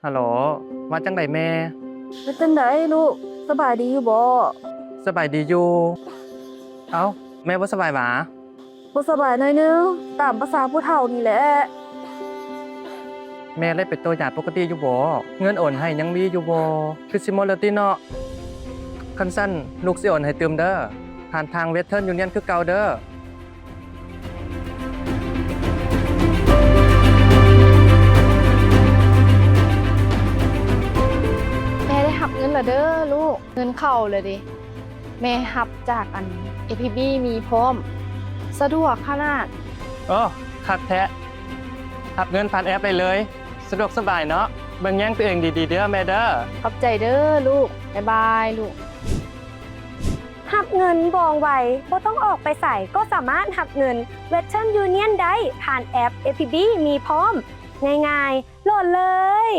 ຮັລໂຫຼ ວ່າຈັ່ງໃດແມ່? ເປັນຈັ່ງໃດລູກ ສະບາຍດີຢູ່ບໍ່? ສະບາຍດີຢູ່. ເອົ້າ ແມ່ບໍ່ສະບາຍຫວາ? ບໍ່ສະບາຍໜ້ອຍໜຶ່ງ ຕາມພາສາຜູ້ເຖົ້ານີ້ແຫຼະ. ແມ່ໄດ້ໄປຕົວະຢາປົກກະຕິຢູ່ບໍ່? ເງິນໂອນໃຫ້ຍັງມີຢູ່ບໍ່? ຄືຊິໝົດແລ້ວຕິເນາະ. ຄັນຊັ້ນລູກຊິໂອນໃຫ້ຕື່ມເດີ ຜ່ານທາງ Western Union ຄືເກົ່າເດີ. ແມ່ໄດ້ຮັບເງິນແລ້ວເດີລູກ ເງິນເຂົ້າແລ້ວເດ. ແມ່ຮັບຈາກອັນ ເອສ ພີ ບີ ມີພ້ອມ ສະດວກຂະໜາດ. ໂອ້ ຄັກແທ້ ຮັບເງິນຜ່ານແອັບໄດ້ເລີຍ ສະດວກສະບາຍເນາະ. ເບິ່ງແຍງຕົວເອງດີໆເດີແມ່ເດີ. ຂອບໃຈເດີລູກ ບາຍບາຍລູກ. ຮັບເງິນວ່ອງໄວ ບໍ່ຕ້ອງອອກໄປໃສ ກໍສາມາດຮັບເງິນ Western Union ໄດ້ຜ່ານແອັບ ເອສ ພີ ບີ ມີພ້ອມ ງ່າຍໆ ໂຫຼດເລີຍ.